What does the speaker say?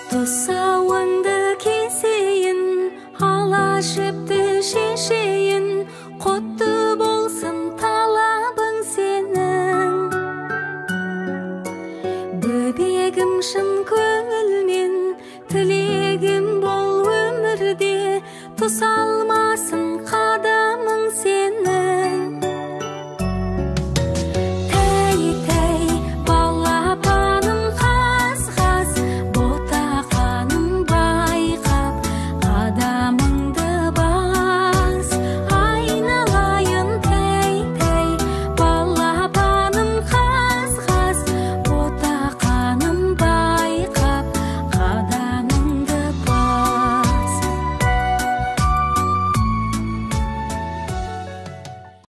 Тұсауыңды кесейін, ала жіпті шешейін, құтты болсын талабың сенің. Бөбегім шын көңілмен, тілегім бол өмірде, тұсалмасын